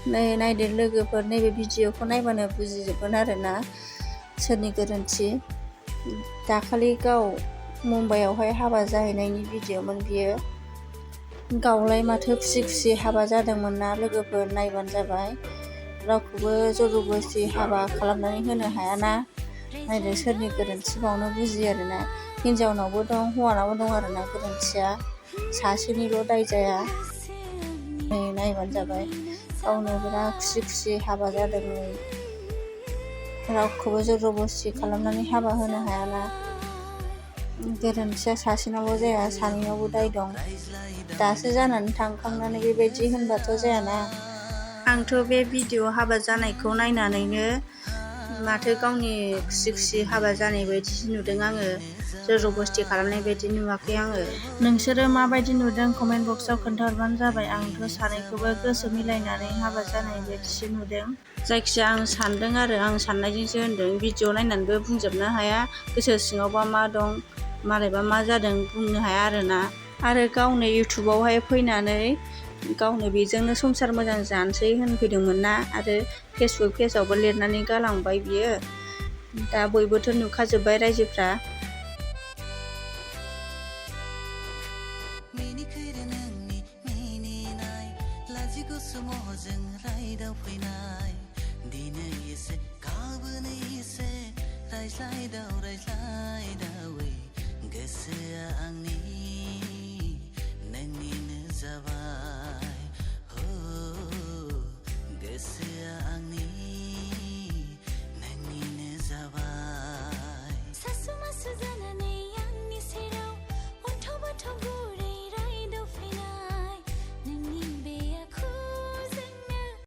नायदो लोगोफोर, नैबे भिडिअखौ नायबानो बुजिजोबगोन आरोना सोरनि गोरोन्थि। दाखालि गाव मुम्बाइआवहाय हाबा जाहैनायनि भिडिअमोन बियो। गावलाय माथो खुसि खुसि हाबा जादोंमोन ना लोगोफोर, नायबानो जाबाय। रावखौबो जबरदस्ति हाबा खालामनानै होनो हायाना। नायदो सोरनि गोरोन्थि बावनो बुजियो आरोना। हिनजावनावबो दं हौवानावबो दं आरोना गोरोन्थिया, सासेनिल' दाय जाया। नायबानो जाबाय, गावनो बिराद खुसि खुसि हाबा जादों। रावखौबो जबरदस्ति खालामनानै हाबा होनो हायाना। गोरोन्थिया सासेनावल' जाया, सानैनावबो दाय दं। दासो जानानै थांखांनानै बेबायदि होनबाथ' जायाना। आंथ' बे भिडिअ हाबा जानायखौ नायनानैनो माथो गावनि खुसि खुसि हाबा जानाय बायदिसो नुदों आङो, जबरदस्ति खालामनाय बायदि नुवाखै आङो। नोंसोरो माबायदि नुदों कमेन्ट बक्सआव खोन्थाहरबानो जाबाय। आंथ' सानैखौबो गोसो मिलायनानै हाबा जानाय बायदिसो नुदों। जायखिजाया आं सानदों आरो, आं साननायजोंसो होनदों। भिडिअ नायनानैबो बुंजोबनो हाया, गोसो सिङावबा मा दं मालायबा मा जादों बुंनो हाया आरोना। आरो गावनो इउटुबावहाय फैनानै गावनो बेजोंनो संसार मोजां जानोसै होनफैदोंमोन ना। आरो फेसबुक पेजावबो लिरनानै गालांबाय बियो। दा बयबोथ' नुखाजोब्बाय रायजोफ्रा। गोसोआ आंनि नोंनिनो जाबाय।